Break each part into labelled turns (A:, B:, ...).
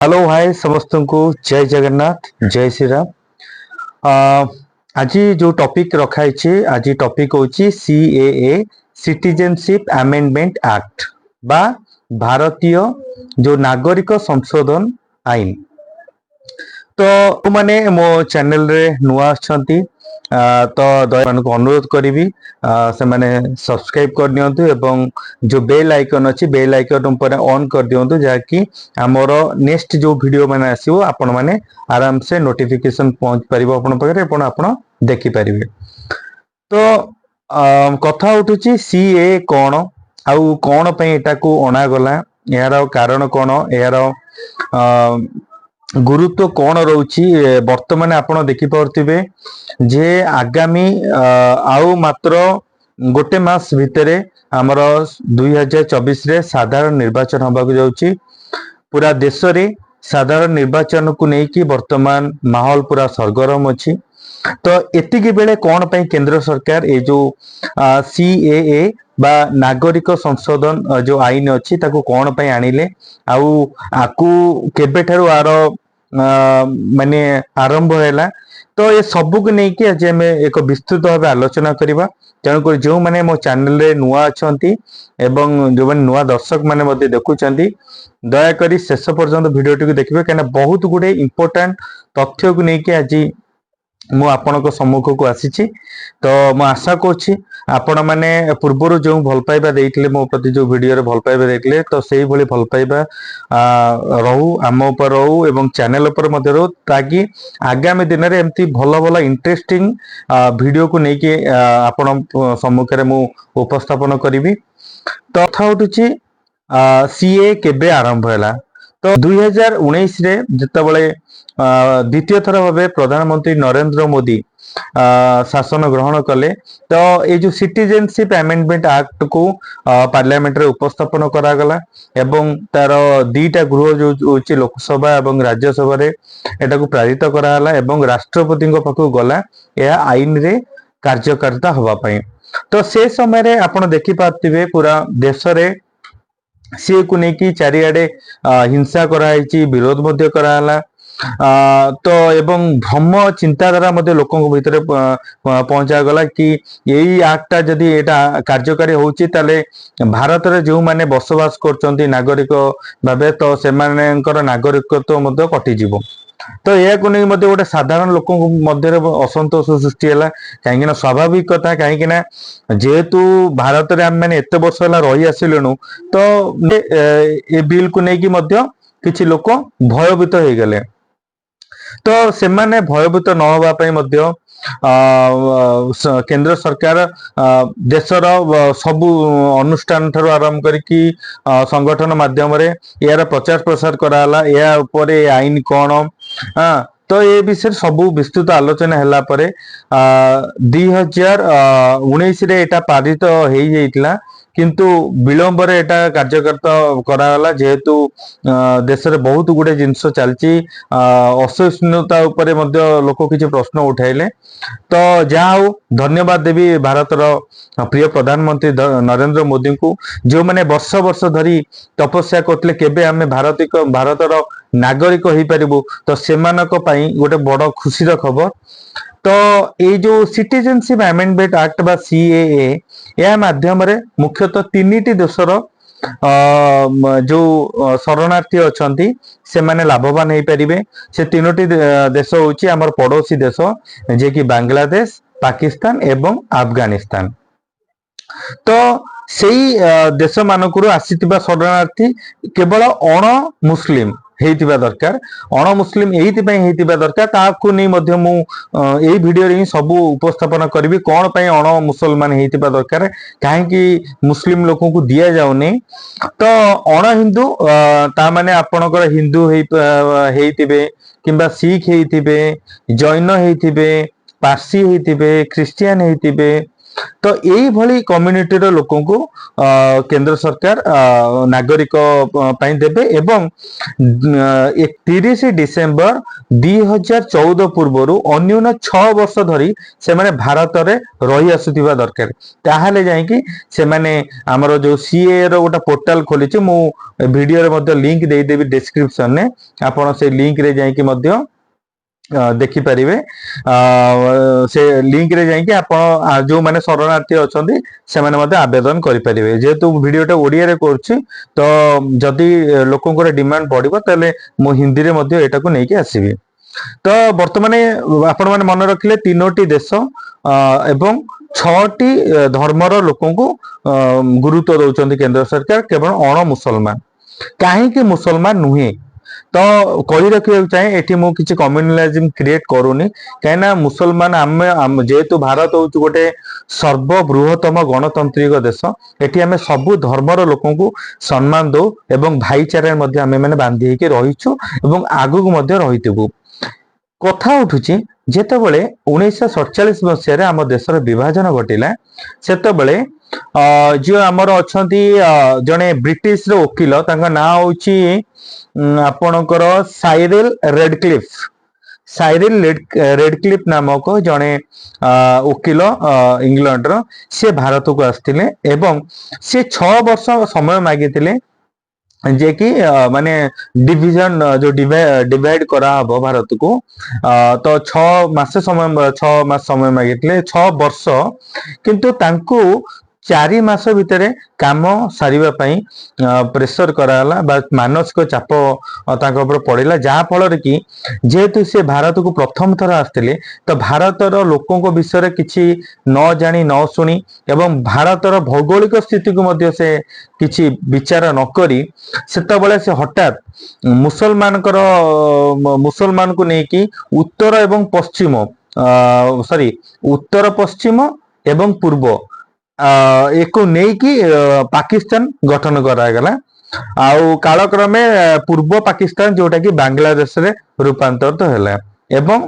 A: Hello hi ସମସ୍ତଙ୍କୁ, ଜୟ ଜଗନ୍ନାଥ, ଜୟ ଶ୍ରୀରାମ। ଆଜି ଯୋଉ ଟପିକ ରଖା ହେଇଛି, ଆଜି ଟପିକ ହଉଛି ସିଏଏ, ସିଟିଜେନସିପ ଆମେଣ୍ଡମେଣ୍ଟ ଆକ୍ଟ ବା ଭାରତୀୟ ଯୋଉ ନାଗରିକ ସଂଶୋଧନ ଆଇନ। ତ ମାନେ ମୋ ଚ୍ୟାନେଲରେ ନୂଆ ଅଛନ୍ତି, ତ ଦୟାମାନଙ୍କୁ ଅନୁରୋଧ କରିବି, ସେମାନେ ସବସ୍କ୍ରାଇବ କରିନିଅନ୍ତୁ ଏବଂ ଯୋଉ ବେଲ୍ ଆଇକନ ଅଛି, ବେଲ୍ ଆଇକନ ଉପରେ ଅନ୍ କରିଦିଅନ୍ତୁ, ଯାହାକି ଆମର ନେକ୍ସଟ ଯୋଉ ଭିଡିଓ ମାନେ ଆସିବ, ଆପଣ ମାନେ ଆରାମସେ ନୋଟିଫିକେସନ ପହଞ୍ଚି ପାରିବ ଆପଣଙ୍କ ପାଖରେ ଏବଂ ଆପଣ ଦେଖିପାରିବେ। ତ କଥା ଉଠୁଛି, ସିଏଏ କଣ ଆଉ କଣ ପାଇଁ ଏଟାକୁ ଅଣାଗଲା, ଏହାର କାରଣ କଣ, ଏହାର ଗୁରୁତ୍ୱ କଣ ରହୁଛି? ବର୍ତ୍ତମାନ ଆପଣ ଦେଖିପାରୁଥିବେ ଯେ ଆଗାମୀ ଆଉ ମାତ୍ର ଗୋଟେ ମାସ ଭିତରେ ଆମର 2024ରେ ସାଧାରଣ ନିର୍ବାଚନ ହବାକୁ ଯାଉଛି। ପୁରା ଦେଶରେ ସାଧାରଣ ନିର୍ବାଚନକୁ ନେଇକି ବର୍ତ୍ତମାନ ମାହୋଲ ପୁରା ସରଗରମ ଅଛି। ତ ଏତିକି ବେଳେ କଣ ପାଇଁ କେନ୍ଦ୍ର ସରକାର ଏଇ ଯୋଉ ସିଏଏ ବା ନାଗରିକ ସଂଶୋଧନ ଯୋଉ ଆଇନ ଅଛି, ତାକୁ କଣ ପାଇଁ ଆଣିଲେ ଆଉ ଆକୁ କେବେଠାରୁ ଆର ମାନେ ଆରମ୍ଭ ହେଲା, ତ ଏ ସବୁକୁ ନେଇକି ଆଜି ଆମେ ଏକ ବିସ୍ତୃତ ଭାବେ ଆଲୋଚନା କରିବା। ତେଣୁକରି ଯେଉଁମାନେ ମୋ ଚ୍ୟାନେଲରେ ନୂଆ ଅଛନ୍ତି ଏବଂ ଯେଉଁମାନେ ନୂଆ ଦର୍ଶକ ମାନେ ମଧ୍ୟ ଦେଖୁଛନ୍ତି, ଦୟାକରି ଶେଷ ପର୍ଯ୍ୟନ୍ତ ଭିଡିଓଟିକୁ ଦେଖିବେ, କାହିଁକିନା ବହୁତ ଗୁଡେ ଇମ୍ପୋର୍ଟାଣ୍ଟ ତଥ୍ୟକୁ ନେଇକି ଆଜି ମୁଁ ଆପଣଙ୍କ ସମ୍ମୁଖକୁ ଆସିଛି। ତ ମୁଁ ଆଶା କରୁଛି, ଆପଣମାନେ ପୂର୍ବରୁ ଯେଉଁ ଭଲ ପାଇବା ଦେଇଥିଲେ ମୋ ପ୍ରତି, ଯୋଉ ଭିଡିଓରେ ଭଲ ପାଇବା ଦେଇଥିଲେ, ତ ସେଇଭଳି ଭଲ ପାଇବା ରହୁ, ଆମ ଉପରେ ରହୁ ଏବଂ ଚ୍ୟାନେଲ ଉପରେ ମଧ୍ୟ ରହୁ, ତାକି ଆଗାମୀ ଦିନରେ ଏମିତି ଭଲ ଭଲ ଇଣ୍ଟରେଷ୍ଟିଂ ଭିଡିଓକୁ ନେଇକି ଆପଣ ସମ୍ମୁଖରେ ମୁଁ ଉପସ୍ଥାପନ କରିବି। ତ କଥା ଉଠୁଛି, ସିଏଏ କେବେ ଆରମ୍ଭ ହେଲା? ତ 2019ରେ ଯେତେବେଳେ ଦ୍ୱିତୀୟ ଥର ଭାବେ ପ୍ରଧାନମନ୍ତ୍ରୀ ନରେନ୍ଦ୍ର ମୋଦି ଶାସନ ଗ୍ରହଣ କଲେ, ତ ଏଇ ଯୋଉ ସିଟିଜେନସିପ ଆମେଣ୍ଡମେଣ୍ଟ ଆକ୍ଟ କୁ ପାର୍ଲାମେଣ୍ଟରେ ଉପସ୍ଥାପନ କରାଗଲା ଏବଂ ତାର ଦିଟା ଗୃହ ଯୋଉ ହଉଛି ଲୋକସଭା ଏବଂ ରାଜ୍ୟସଭାରେ ଏଟାକୁ ପାରିତ କରାଗଲା ଏବଂ ରାଷ୍ଟ୍ରପତିଙ୍କ ପାଖକୁ ଗଲା ଏହା ଆଇନରେ କାର୍ଯ୍ୟକାରିତା ହବା ପାଇଁ। ତ ସେ ସମୟରେ ଆପଣ ଦେଖିପାରୁଥିବେ, ପୁରା ଦେଶରେ ସିଏକୁ ନେଇକି ଚାରିଆଡେ ହିଂସା କରାହେଇଛି, ବିରୋଧ ମଧ୍ୟ କରାହେଲା। ତ ଏବଂ ଭ୍ରମ ଚିନ୍ତାଧାରା ମଧ୍ୟ ଲୋକଙ୍କ ଭିତରେ ପହଞ୍ଚାଗଲା କି ଏଇ ଆକ୍ଟଟା ଯଦି ଏଇଟା କାର୍ଯ୍ୟକାରୀ ହଉଛି, ତାହେଲେ ଭାରତରେ ଯେଉଁମାନେ ବସବାସ କରୁଛନ୍ତି ନାଗରିକ ଭାବେ, ତ ସେମାନଙ୍କର ନାଗରିକତ୍ୱ ମଧ୍ୟ କଟିଯିବ। ତ ଏହାକୁ ନେଇ ମଧ୍ୟ ଗୋଟେ ସାଧାରଣ ଲୋକଙ୍କ ମଧ୍ୟରେ ଅସନ୍ତୋଷ ସୃଷ୍ଟି ହେଲା, କାହିଁକି ନା ସ୍ୱାଭାବିକ କଥା, କାହିଁକି ନା ଯେହେତୁ ଭାରତରେ ଆମେ ମାନେ ଏତେ ବର୍ଷ ହେଲା ରହି ଆସିଲୁଣୁ, ତ ଏ ବିଲ୍ କୁ ନେଇକି ମଧ୍ୟ କିଛି ଲୋକ ଭୟଭୀତ ହେଇଗଲେ। ତ ସେମାନେ ଭୟଭୀତ ନ ହବା ପାଇଁ ମଧ୍ୟ କେନ୍ଦ୍ର ସରକାର ଦେଶର ସବୁ ଅନୁଷ୍ଠାନ ଠାରୁ ଆରମ୍ଭ କରିକି ସଂଗଠନ ମାଧ୍ୟମରେ ଏହାର ପ୍ରଚାର ପ୍ରସାର କରାଗଲା। ଏହା ଉପରେ ଏ ଆଇନ କଣ, ହଁ, ତ ଏ ବିଷୟରେ ସବୁ ବିସ୍ତୃତ ଆଲୋଚନା ହେଲା ପରେ 2019ରେ ଏଇଟା ପାରିତ ହେଇଯାଇଥିଲା। କିନ୍ତୁ ବିଳମ୍ବରେ ଏଟା କାର୍ଯ୍ୟକାରିତା କରାଗଲା, ଯେହେତୁ ଦେଶରେ ବହୁତ ଗୁଡେ ଜିନିଷ ଚାଲିଛି, ଅସହିଷ୍ଣୁତା ଉପରେ ମଧ୍ୟ ଲୋକ କିଛି ପ୍ରଶ୍ନ ଉଠାଇଲେ। ତ ଯାହା ହଉ, ଧନ୍ୟବାଦ ଦେବି ଭାରତର ପ୍ରିୟ ପ୍ରଧାନମନ୍ତ୍ରୀ ନରେନ୍ଦ୍ର ମୋଦିଙ୍କୁ, ଯେଉଁମାନେ ବର୍ଷ ବର୍ଷ ଧରି ତପସ୍ୟା କରୁଥିଲେ କେବେ ଆମେ ଭାରତର ନାଗରିକ ହେଇପାରିବୁ। ତ ସେମାନଙ୍କ ପାଇଁ ଗୋଟେ ବଡ ଖୁସିର ଖବର। ତ ଏଇ ଯୋଉ ସିଟିଜେନସିପ ଆମେଣ୍ଡମେଣ୍ଟ ଆକ୍ଟ ବା ସିଏଏ, ଏହା ମାଧ୍ୟମରେ ମୁଖ୍ୟତଃ ତିନିଟି ଦେଶର ଯୋଉ ଶରଣାର୍ଥୀ ଅଛନ୍ତି, ସେମାନେ ଲାଭବାନ ହେଇପାରିବେ। ସେ ତିନୋଟି ଦେଶ ହଉଛି ଆମର ପଡୋଶୀ ଦେଶ, ଯିଏକି ବାଂଲାଦେଶ, ପାକିସ୍ତାନ ଏବଂ ଆଫଗାନିସ୍ତାନ। ତ ସେଇ ଦେଶ ମାନଙ୍କରୁ ଆସିଥିବା ଶରଣାର୍ଥୀ କେବଳ ଅଣ ମୁସଲିମ ହେଇଥିବା ଦରକାର। ଅଣ ମୁସଲିମ ଏଇଥିପାଇଁ ହେଇଥିବା ଦରକାର, ତାହାକୁ ନେଇ ମଧ୍ୟ ମୁଁ ଏଇ ଭିଡିଓରେ ହିଁ ସବୁ ଉପସ୍ଥାପନ କରିବି, କଣ ପାଇଁ ଅଣ ମୁସଲମାନ ହେଇଥିବା ଦରକାର, କାହିଁକି ମୁସଲିମ ଲୋକଙ୍କୁ ଦିଆଯାଉନି। ତ ଅଣ ହିନ୍ଦୁ, ତା ମାନେ ଆପଣଙ୍କର ହିନ୍ଦୁ ହେଇଥିବେ କିମ୍ବା ଶିଖ ହେଇଥିବେ, ଜୈନ ହେଇଥିବେ, ପାର୍ସି ହେଇଥିବେ, ଖ୍ରୀଷ୍ଟିଆନ ହେଇଥିବେ। ତ ଏଇଭଳି କମ୍ୟୁନିଟିର ଲୋକଙ୍କୁ କେନ୍ଦ୍ର ସରକାର ନାଗରିକ ପାଇଁ ଦେବେ ଏବଂ 30 ଡିସେମ୍ବର 2014 ପୂର୍ବରୁ ଅନ୍ୟୁନ 6 ବର୍ଷ ଧରି ସେମାନେ ଭାରତରେ ରହି ଆସୁଥିବା ଦରକାର। ତାହେଲେ ଯାଇକି ସେମାନେ ଆମର ଯୋଉ ସିଏଏ ର ଗୋଟେ ପୋର୍ଟାଲ ଖୋଲିଛି, ମୁଁ ଭିଡିଓରେ ମଧ୍ୟ ଲିଙ୍କ ଦେଇଦେବି ଡେସ୍କ୍ରିପସନରେ, ଆପଣ ସେ ଲିଙ୍କରେ ଯାଇକି ମଧ୍ୟ ଦେଖିପାରିବେ। ସେ ଲିଙ୍କରେ ଯାଇକି ଆପଣ ଯୋଉମାନେ ଶରଣାର୍ଥୀ ଅଛନ୍ତି, ସେମାନେ ମଧ୍ୟ ଆବେଦନ କରିପାରିବେ। ଯେହେତୁ ଭିଡିଓଟା ଓଡିଆରେ କରୁଛି, ତ ଯଦି ଲୋକଙ୍କର ଡିମାଣ୍ଡ ବଢିବ, ତାହେଲେ ମୁଁ ହିନ୍ଦୀରେ ମଧ୍ୟ ଏଟାକୁ ନେଇକି ଆସିବି। ତ ବର୍ତ୍ତମାନ ଆପଣମାନେ ମନେ ରଖିଲେ ତିନୋଟି ଦେଶ ଏବଂ ଛଅଟି ଧର୍ମର ଲୋକଙ୍କୁ ଗୁରୁତ୍ୱ ଦଉଛନ୍ତି କେନ୍ଦ୍ର ସରକାର, କେବଳ ଅଣ ମୁସଲମାନ। କାହିଁକି ମୁସଲମାନ ନୁହେଁ? ତ କହି ରଖିବାକୁ ଚାହେଁ, ଏଠି ମୁଁ କିଛି କମ୍ୟୁନାଲିଜିମ କ୍ରିଏଟ କରୁନି, କାହିଁକିନା ମୁସଲମାନ ଆମେ ଯେହେତୁ ଭାରତ ହଉଛି ଗୋଟେ ସର୍ବବୃହତ୍ତମ ଗଣତାନ୍ତ୍ରିକ ଦେଶ, ଏଠି ଆମେ ସବୁ ଧର୍ମର ଲୋକଙ୍କୁ ସମ୍ମାନ ଦଉ ଏବଂ ଭାଇଚାରାରେ ମଧ୍ୟ ଆମେ ମାନେ ବାନ୍ଧି ହେଇକି ରହିଛୁ ଏବଂ ଆଗକୁ ମଧ୍ୟ ରହିଥିବୁ। କଥା ଉଠୁଛି, ଯେତେବେଳେ 1947 ମସିହାରେ ଆମ ଦେଶର ବିଭାଜନ ଘଟିଲା, ସେତେବେଳେ ଯିଏ ଆମର ଅଛନ୍ତି ଜଣେ ବ୍ରିଟିଶର ଓକିଲ, ତାଙ୍କ ନାଁ ହଉଛି ଆପଣଙ୍କର ସାଇରିଲ ରେଡକ୍ଲିଫ। ସାଇରିଲ ରେଡକ୍ଲିଫ ନାମକ ଜଣେ ଓକିଲ ଇଂଲଣ୍ଡର, ସେ ଭାରତକୁ ଆସିଥିଲେ ଏବଂ ସେ 6 ବର୍ଷ ସମୟ ମାଗିଥିଲେ ଯେ କି ମାନେ ଡିଭିଜନ ଯୋଉ ଡିଭାଇଡ କରାହବ ଭାରତକୁ। ତ 6 ମାସ ସମୟ, 6 ମାସ ସମୟ ମାଗିଥିଲେ, 6 ବର୍ଷ। କିନ୍ତୁ ତାଙ୍କୁ 4 ମାସ ଭିତରେ କାମ ସାରିବା ପାଇଁ ପ୍ରେସର କରାଗଲା ବା ମାନସିକ ଚାପ ତାଙ୍କ ଉପରେ ପଡିଲା, ଯାହା ଫଳରେ କି ଯେହେତୁ ସେ ଭାରତକୁ ପ୍ରଥମ ଥର ଆସିଥିଲେ, ତ ଭାରତର ଲୋକଙ୍କ ବିଷୟରେ କିଛି ନ ଜାଣି ନ ଶୁଣି ଏବଂ ଭାରତର ଭୌଗୋଳିକ ସ୍ଥିତିକୁ ମଧ୍ୟ ସେ କିଛି ବିଚାର ନ କରି, ସେତେବେଳେ ସେ ହଠାତ୍ ମୁସଲମାନକୁ ନେଇକି ଉତ୍ତର ଏବଂ ପଶ୍ଚିମ, ସରି, ଉତ୍ତର ପଶ୍ଚିମ ଏବଂ ପୂର୍ବ ଏକୁ ନେଇକି ପାକିସ୍ତାନ ଗଠନ କରାଗଲା। ଆଉ କାଳକ୍ରମେ ପୂର୍ବ ପାକିସ୍ତାନ, ଯୋଉଟା କି ବାଂଲାଦେଶରେ ରୂପାନ୍ତରିତ ହେଲା। ଏବଂ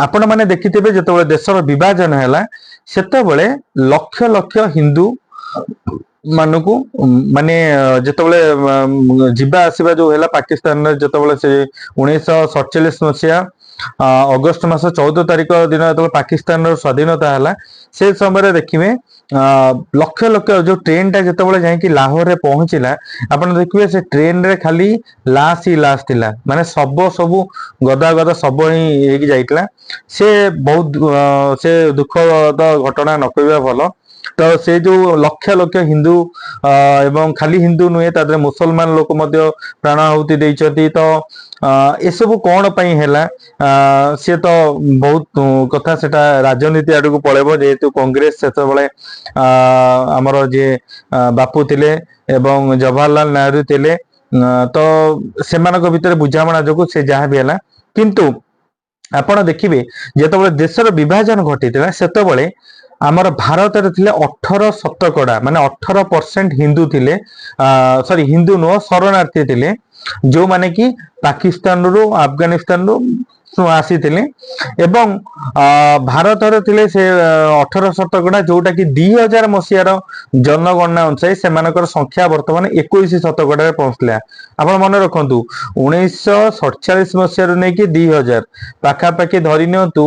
A: ଆପଣ ମାନେ ଦେଖିଥିବେ, ଯେତେବେଳେ ଦେଶର ବିଭାଜନ ହେଲା, ସେତେବେଳେ ଲକ୍ଷ ଲକ୍ଷ ହିନ୍ଦୁ ମାନଙ୍କୁ ମାନେ ଯେତେବେଳେ ଯିବା ଆସିବା ଯୋଉ ହେଲା ପାକିସ୍ତାନରେ, ଯେତେବେଳେ ସେ 1947 ମସିହା ଅଗଷ୍ଟ ମାସ 14 ତାରିଖ ଦିନ ଯେତେବେଳେ ପାକିସ୍ତାନର ସ୍ୱାଧୀନତା ହେଲା, ସେ ସମୟରେ ଦେଖିବେ ଲକ୍ଷ ଲକ୍ଷ ଯୋଉ ଟ୍ରେନଟା ଯେତେବେଳେ ଯାଇକି ଲାହୋରରେ ପହଞ୍ଚିଲା, ଆପଣ ଦେଖିବେ ସେ ଟ୍ରେନରେ ଖାଲି ଲାଶ ହିଁ ଲାଶ ଥିଲା, ମାନେ ଶବ ସବୁ ଗଦା ଗଦା ଶବ ହିଁ ହେଇକି ଯାଇଥିଲା। ସେ ବହୁତ ସେ ଦୁଃଖଦ ଘଟଣା ନ କହିବା ଭଲ। ତ ସେ ଯୋଉ ଲକ୍ଷ ଲକ୍ଷ ହିନ୍ଦୁ ଏବଂ ଖାଲି ହିନ୍ଦୁ ନୁହେଁ, ତା ଦେହରେ ମୁସଲମାନ ଲୋକ ମଧ୍ୟ ପ୍ରାଣ ଆହୁତି ଦେଇଛନ୍ତି। ତ ଏସବୁ କଣ ପାଇଁ ହେଲା? ସିଏ ତ ବହୁତ କଥା, ସେଟା ରାଜନୀତି ଆଡକୁ ପଳେଇବ। ଯେହେତୁ କଂଗ୍ରେସ ସେତେବେଳେ ଆମର ଯିଏ ବାପୁ ଥିଲେ ଏବଂ ଜବାହରଲାଲ ନେହେରୁ ଥିଲେ, ତ ସେମାନଙ୍କ ଭିତରେ ବୁଝାମଣା ଯୋଗୁ ସେ ଯାହା ବି ହେଲା। କିନ୍ତୁ ଆପଣ ଦେଖିବେ, ଯେତେବେଳେ ଦେଶର ବିଭାଜନ ଘଟିଥିଲା, ସେତେବେଳେ ଆମର ଭାରତରେ ଥିଲେ 18 ଶତକଡ଼ା, ମାନେ 18% ହିନ୍ଦୁ ଥିଲେ, ସରି, ହିନ୍ଦୁ ନୁହଁ, ଶରଣାର୍ଥୀ ଥିଲେ, ଯୋଉମାନେ କି ପାକିସ୍ତାନରୁ, ଆଫଗାନିସ୍ତାନରୁ ଆସିଥିଲେ। ଏବଂ ଭାରତରେ ଥିଲେ ସେ 18 ଶତକଡ଼ା, ଯୋଉଟା କି 2000 ମସିହାର ଜନଗଣନା ଅନୁଯାୟୀ ସେମାନଙ୍କର ସଂଖ୍ୟା ବର୍ତ୍ତମାନ 21 ଶତକଡ଼ାରେ ପହଞ୍ଚିଲା। ଆପଣ ମନେ ରଖନ୍ତୁ, 1947 ମସିହାରୁ ନେଇକି 2000, ପାଖାପାଖି ଧରି ନିଅନ୍ତୁ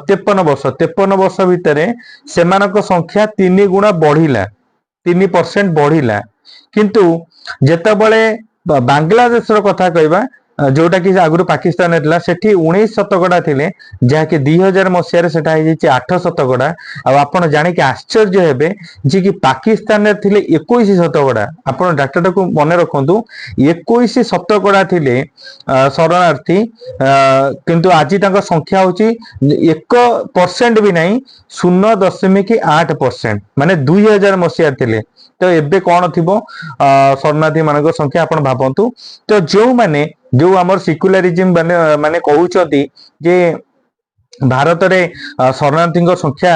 A: 53 ବର୍ଷ। 53 ବର୍ଷ ଭିତରେ ସେମାନଙ୍କ ସଂଖ୍ୟା ତିନି ଗୁଣା ବଢିଲା, 3% ବଢିଲା। କିନ୍ତୁ ଯେତେବେଳେ ବାଂଲାଦେଶର କଥା କହିବା, ଯୋଉଟା କି ଆଗରୁ ପାକିସ୍ତାନରେ ଥିଲା, ସେଠି 19 ଶତକଡ଼ା ଥିଲେ, ଯାହାକି 2000 ମସିହାରେ ସେଟା ହେଇଯାଇଛି 8 ଶତକଡ଼ା। ଆଉ ଆପଣ ଜାଣିକି ଆଶ୍ଚର୍ଯ୍ୟ ହେବେ ଯେ କି ପାକିସ୍ତାନରେ ଥିଲେ 21 ଶତକଡ଼ା। ଆପଣ ଡାଟାଟାକୁ ମନେ ରଖନ୍ତୁ, 21 ଶତକଡ଼ା ଥିଲେ ଶରଣାର୍ଥୀ, କିନ୍ତୁ ଆଜି ତାଙ୍କ ସଂଖ୍ୟା ହଉଛି 1% ବି ନାହିଁ, 0.8%, ମାନେ 2000 ମସିହାରେ ଥିଲେ। ତ ଏବେ କଣ ଥିବ ଶରଣାର୍ଥୀ ମାନଙ୍କ ସଂଖ୍ୟା, ଆପଣ ଭାବନ୍ତୁ। ତ ଯୋଉମାନେ ଯୋଉ ଆମର ସିକୁଲାରିଜିମ ମାନେ ମାନେ କହୁଛନ୍ତି ଯେ ଭାରତରେ ଶରଣାର୍ଥୀଙ୍କ ସଂଖ୍ୟା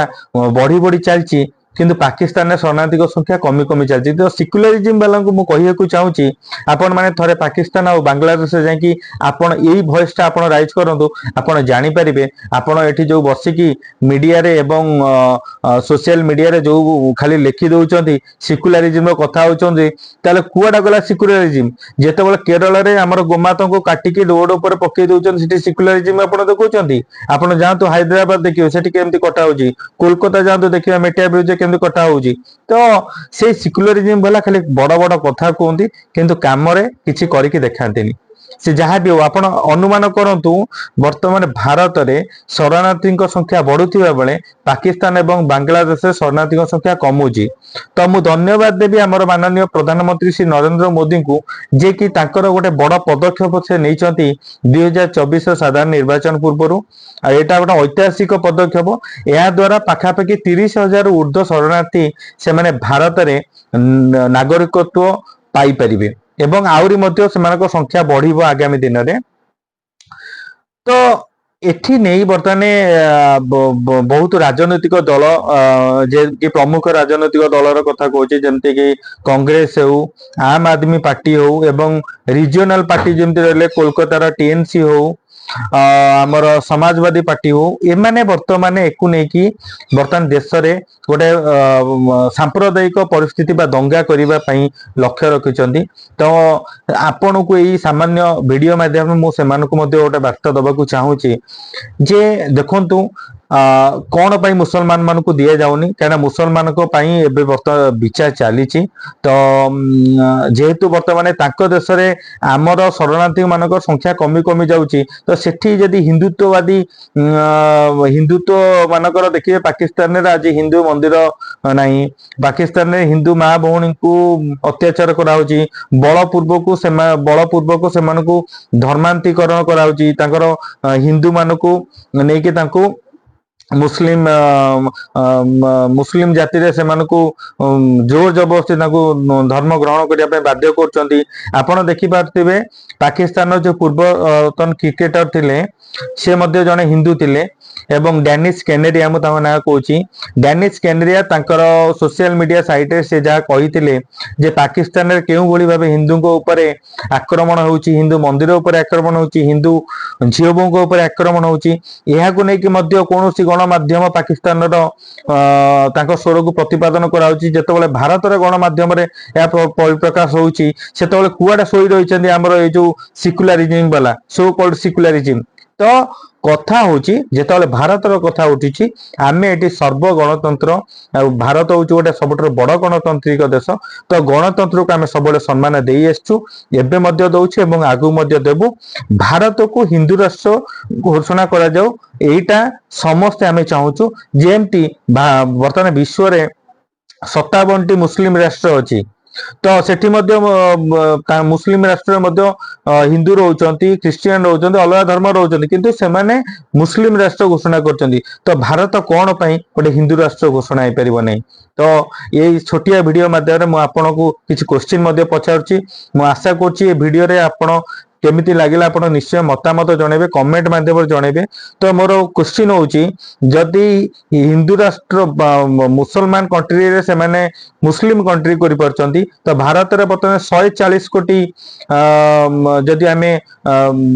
A: ବଢି ବଢି ଚାଲିଛି, କିନ୍ତୁ ପାକିସ୍ତାନରେ ଶରଣାର୍ଥୀଙ୍କ ସଂଖ୍ୟା କମି କମି ଚାଲିଛି। ତ ସିକୁଲାରିଜିମ ବାଲାଙ୍କୁ ମୁଁ କହିବାକୁ ଚାହୁଁଛି, ଆପଣ ମାନେ ଥରେ ପାକିସ୍ତାନ ଆଉ ବାଂଲାଦେଶରେ ଯାଇକି ଆପଣ ଏଇ ଭଏସଟା ଆପଣ ରାଇଜ କରନ୍ତୁ, ଆପଣ ଜାଣିପାରିବେ। ଆପଣ ଏଠି ଯୋଉ ବସିକି ମିଡିଆରେ ଏବଂ ସୋସିଆଲ ମିଡିଆରେ ଯୋଉ ଖାଲି ଲେଖି ଦଉଛନ୍ତି, ସିକୁଲାରିଜିମ ର କଥା ହଉଛନ୍ତି, ତାହେଲେ କୁଆଡେ ଗଲା ସିକୁଲାରିଜିମ? ଯେତେବେଳେ କେରଳରେ ଆମର ଗୋମାତାଙ୍କୁ କାଟିକି ରୋଡ ଉପରେ ପକେଇ ଦଉଛନ୍ତି, ସେଠି ସିକୁଲାରିଜିମ ଆପଣ ଦେଖଉଛନ୍ତି? ଆପଣ ଯାଆନ୍ତୁ ହାଇଦ୍ରାବାଦ, ଦେଖିବେ ସେଠି କେମିତି କଟା ହଉଛି। କୋଲକାତା ଯାଆନ୍ତୁ, ଦେଖିବେ ମେଟିଆ ବ୍ରିଜ କେମିତି କଟା ହଉଛି। ତ ସେଇ ସିକୁଲାରିଜିମ ବାଲା ଖାଲି ବଡ ବଡ କଥା କୁହନ୍ତି, କିନ୍ତୁ କାମରେ କିଛି କରିକି ଦେଖାନ୍ତିନି। ସେ ଯାହା ବି ହଉ, ଆପଣ ଅନୁମାନ କରନ୍ତୁ, ବର୍ତ୍ତମାନ ଭାରତରେ ଶରଣାର୍ଥୀଙ୍କ ସଂଖ୍ୟା ବଢୁଥିବା ବେଳେ ପାକିସ୍ତାନ ଏବଂ ବାଂଲାଦେଶରେ ଶରଣାର୍ଥୀଙ୍କ ସଂଖ୍ୟା କମୁଛି। ତ ମୁଁ ଧନ୍ୟବାଦ ଦେବି ଆମର ମାନନୀୟ ପ୍ରଧାନମନ୍ତ୍ରୀ ଶ୍ରୀ ନରେନ୍ଦ୍ର ମୋଦିଙ୍କୁ, ଯିଏ କି ତାଙ୍କର ଗୋଟେ ବଡ ପଦକ୍ଷେପ ସେ ନେଇଛନ୍ତି 2024 ସାଧାରଣ ନିର୍ବାଚନ ପୂର୍ବରୁ। ଆଉ ଏଇଟା ଗୋଟେ ଐତିହାସିକ ପଦକ୍ଷେପ। ଏହା ଦ୍ୱାରା ପାଖାପାଖି 30,000 ଉର୍ଦ୍ଧ୍ୱ ଶରଣାର୍ଥୀ ସେମାନେ ଭାରତରେ ନାଗରିକତ୍ୱ ପାଇପାରିବେ ଏବଂ ଆହୁରି ମଧ୍ୟ ସେମାନଙ୍କ ସଂଖ୍ୟା ବଢିବ ଆଗାମୀ ଦିନରେ। ତ ଏଠି ନେଇ ବର୍ତ୍ତମାନ ବହୁତ ରାଜନୈତିକ ଦଳ, ଯେ ପ୍ରମୁଖ ରାଜନୈତିକ ଦଳର କଥା କହୁଛି, ଯେମିତି କି କଂଗ୍ରେସ ହଉ, ଆମ୍ ଆଦମୀ ପାର୍ଟି ହଉ ଏବଂ ରିଜିଓନାଲ ପାର୍ଟି ଯେମିତି ରହିଲେ କୋଲକାତାର ଟିଏମସି ହଉ, ଆମର ସମାଜବାଦୀ ପାର୍ଟି ହଉ, ଏମାନେ ବର୍ତ୍ତମାନ ଏକୁ ନେଇକି ବର୍ତ୍ତମାନ ଦେଶରେ ଗୋଟେ ସାମ୍ପ୍ରଦାୟିକ ପରିସ୍ଥିତି ବା ଦଙ୍ଗା କରିବା ପାଇଁ ଲକ୍ଷ୍ୟ ରଖିଛନ୍ତି। ତ ଆପଣଙ୍କୁ ଏଇ ସାମାନ୍ୟ ଭିଡିଓ ମାଧ୍ୟମରେ ମୁଁ ସେମାନଙ୍କୁ ମଧ୍ୟ ଗୋଟେ ବାର୍ତ୍ତା ଦବାକୁ ଚାହୁଁଛି ଯେ ଦେଖନ୍ତୁ, କଣ ପାଇଁ ମୁସଲମାନ ମାନଙ୍କୁ ଦିଆଯାଉନି? କାହିଁକିନା ମୁସଲମାନଙ୍କ ପାଇଁ ଏବେ ବର୍ତ୍ତମାନ ବିଚାର ଚାଲିଛି। ତ ଯେହେତୁ ବର୍ତ୍ତମାନ ତାଙ୍କ ଦେଶରେ ଆମର ଶରଣାର୍ଥୀ ମାନଙ୍କ ସଂଖ୍ୟା କମି କମି ଯାଉଛି, ତ ସେଠି ଯଦି ହିନ୍ଦୁତ୍ୱବାଦୀ ହିନ୍ଦୁତ୍ୱ ମାନଙ୍କର ଦେଖିବେ, ପାକିସ୍ତାନରେ ଆଜି ହିନ୍ଦୁ ମନ୍ଦିର ନାହିଁ। ପାକିସ୍ତାନରେ ହିନ୍ଦୁ ମା ଭଉଣୀଙ୍କୁ ଅତ୍ୟାଚାର କରାହଉଛି, ବଳପୂର୍ବକ ସେମାନଙ୍କୁ ଧର୍ମାନ୍ତୀକରଣ କରାହଉଛି। ତାଙ୍କର ହିନ୍ଦୁ ମାନଙ୍କୁ ନେଇକି ତାଙ୍କୁ ମୁସଲିମ ଜାତିରେ ସେମାନଙ୍କୁ ଜୋର ଜବରଦସ୍ତି ତାଙ୍କୁ ଧର୍ମ ଗ୍ରହଣ କରିବା ପାଇଁ ବାଧ୍ୟ କରୁଛନ୍ତି। ଆପଣ ଦେଖିପାରୁଥିବେ, ପାକିସ୍ତାନର ଯୋଉ ପୂର୍ବତନ କ୍ରିକେଟର ଥିଲେ, ସେ ମଧ୍ୟ ଜଣେ ହିନ୍ଦୁ ଥିଲେ ଏବଂ ଡ୍ୟାନିଶ କେନେରିଆ, ମୁଁ ତାଙ୍କ ନାଁ କହୁଛି, ଡ୍ୟାନିଶ କେନେରିଆ, ତାଙ୍କର ସୋସିଆଲ ମିଡିଆ ସାଇଟରେ ସେ ଯାହା କହିଥିଲେ ଯେ ପାକିସ୍ତାନରେ କେଉଁଭଳି ଭାବେ ହିନ୍ଦୁଙ୍କ ଉପରେ ଆକ୍ରମଣ ହେଉଛି, ହିନ୍ଦୁ ମନ୍ଦିର ଉପରେ ଆକ୍ରମଣ ହେଉଛି, ହିନ୍ଦୁ ଝିଅ ବୋହୂଙ୍କ ଉପରେ ଆକ୍ରମଣ ହେଉଛି, ଏହାକୁ ନେଇକି ମଧ୍ୟ କୌଣସି ଗଣମାଧ୍ୟମ ପାକିସ୍ତାନର ତାଙ୍କ ସ୍ୱରକୁ ପ୍ରତିପାଦନ କରାଯାଉଛି। ଯେତେବେଳେ ଭାରତର ଗଣମାଧ୍ୟମରେ ଏହା ପରିପ୍ରକାଶ ହଉଛି, ସେତେବେଳେ କୁଆଡେ ଶୋଇ ରହିଛନ୍ତି ଆମର ଏଇ ଯୋଉ ସିକୁଲାରିଜିମ ବାଲା, ସୋ କଲ୍ଡ ସିକୁଲାରିଜିମ? ତ କଥା ହଉଛି, ଯେତେବେଳେ ଭାରତର କଥା ଉଠିଛି, ଆମେ ଏଠି ସର୍ବ ଗଣତନ୍ତ୍ର ଆଉ ଭାରତ ହଉଛି ଗୋଟେ ସବୁଠାରୁ ବଡ ଗଣତାନ୍ତ୍ରିକ ଦେଶ। ତ ଗଣତନ୍ତ୍ରକୁ ଆମେ ସବୁବେଳେ ସମ୍ମାନ ଦେଇ ଆସିଛୁ, ଏବେ ମଧ୍ୟ ଦଉଛୁ ଏବଂ ଆଗକୁ ମଧ୍ୟ ଦେବୁ। ଭାରତକୁ ହିନ୍ଦୁ ରାଷ୍ଟ୍ର ଘୋଷଣା କରାଯାଉ, ଏଇଟା ସମସ୍ତେ ଆମେ ଚାହୁଁଛୁ। ଯେମିତି ବର୍ତ୍ତମାନ ବିଶ୍ୱରେ 57ଟି ମୁସଲିମ ରାଷ୍ଟ୍ର ଅଛି, ତ ସେଠି ମଧ୍ୟ ମୁସଲିମ ରାଷ୍ଟ୍ରରେ ମଧ୍ୟ ହିନ୍ଦୁ ରହୁଛନ୍ତି, ଖ୍ରୀଷ୍ଟିଆନ ରହୁଛନ୍ତି, ଅଲଗା ଧର୍ମ ରହୁଛନ୍ତି, କିନ୍ତୁ ସେମାନେ ମୁସଲିମ ରାଷ୍ଟ୍ର ଘୋଷଣା କରୁଛନ୍ତି। ତ ଭାରତ କଣ ପାଇଁ ଗୋଟେ ହିନ୍ଦୁ ରାଷ୍ଟ୍ର ଘୋଷଣା ହେଇପାରିବ ନାହିଁ? ତ ଏଇ ଛୋଟିଆ ଭିଡିଓ ମାଧ୍ୟମରେ ମୁଁ ଆପଣଙ୍କୁ କିଛି କୋଶ୍ଚିନ୍ ମଧ୍ୟ ପଚାରୁଛି। ମୁଁ ଆଶା କରୁଛି ଏ ଭିଡିଓରେ ଆପଣ କେମିତି ଲାଗିଲା, ଆପଣ ନିଶ୍ଚୟ ମତାମତ ଜଣେଇବେ, କମେଣ୍ଟ ମାଧ୍ୟମରେ ଜଣେଇବେ। ତ ମୋର କୋଶ୍ଚିନ୍ ହଉଛି, ଯଦି ହିନ୍ଦୁ ରାଷ୍ଟ୍ର ମୁସଲମାନ କଣ୍ଟ୍ରିରେ ସେମାନେ ମୁସଲିମ କଣ୍ଟ୍ରି କରିପାରୁଛନ୍ତି, ତ ଭାରତରେ ବର୍ତ୍ତମାନ 140 କୋଟି ଯଦି ଆମେ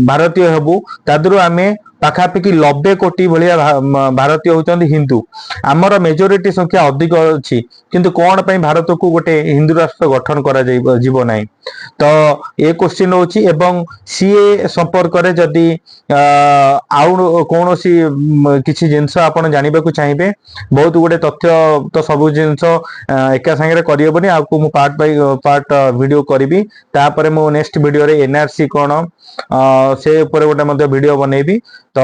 A: ଭାରତୀୟ ହେବୁ, ତା ଦେହରୁ ଆମେ ପାଖାପାଖି 90 କୋଟି ଭଳିଆ ଭାରତୀୟ ହଉଛନ୍ତି ହିନ୍ଦୁ। ଆମର ମେଜୋରିଟି ସଂଖ୍ୟା ଅଧିକ ଅଛି, କିନ୍ତୁ କଣ ପାଇଁ ଭାରତକୁ ଗୋଟେ ହିନ୍ଦୁ ରାଷ୍ଟ୍ର ଗଠନ କରାଯାଇ ଯିବ ନାହିଁ? ତ ଏ କୋଶ୍ଚିନ୍ ହଉଛି। ଏବଂ ସିଏ ସମ୍ପର୍କରେ ଯଦି ଆଉ କୌଣସି କିଛି ଜିନିଷ ଆପଣ ଜାଣିବାକୁ ଚାହିଁବେ, ବହୁତ ଗୁଡେ ତଥ୍ୟ, ତ ସବୁ ଜିନିଷ ଏକା ସାଙ୍ଗରେ କରିହେବନି। ଆଉ ମୁଁ ପାର୍ଟ ବାଇ ପାର୍ଟ ଭିଡିଓ କରିବି। ତାପରେ ମୁଁ ନେକ୍ସଟ ଭିଡିଓରେ ଏନଆରସି କଣ, ସେ ଉପରେ ଗୋଟେ ମଧ୍ୟ ଭିଡିଓ ବନେଇବି। ତ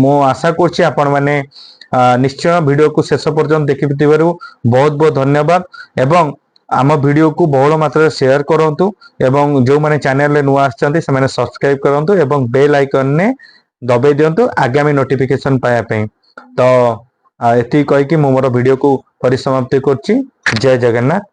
A: ମୁଁ ଆଶା କରୁଛି ଆପଣ ମାନେ ନିଶ୍ଚୟ ଭିଡିଓକୁ ଶେଷ ପର୍ଯ୍ୟନ୍ତ ଦେଖିଥିବାରୁ ବହୁତ ବହୁତ ଧନ୍ୟବାଦ ଏବଂ ଆମ ଭିଡିଓକୁ ବହୁଳ ମାତ୍ରାରେ ସେୟାର କରନ୍ତୁ ଏବଂ ଯୋଉମାନେ ଚ୍ୟାନେଲରେ ନୂଆ ଆସିଛନ୍ତି, ସେମାନେ ସବସ୍କ୍ରାଇବ କରନ୍ତୁ ଏବଂ ବେଲ୍ ଆଇକନରେ ଦବେଇ ଦିଅନ୍ତୁ ଆଗାମୀ ନୋଟିଫିକେସନ ପାଇବା ପାଇଁ। ତ ଏତିକି କହିକି ମୁଁ ମୋର ଭିଡିଓକୁ ପରିସମାପ୍ତି କରୁଛି। ଜୟ ଜଗନ୍ନାଥ।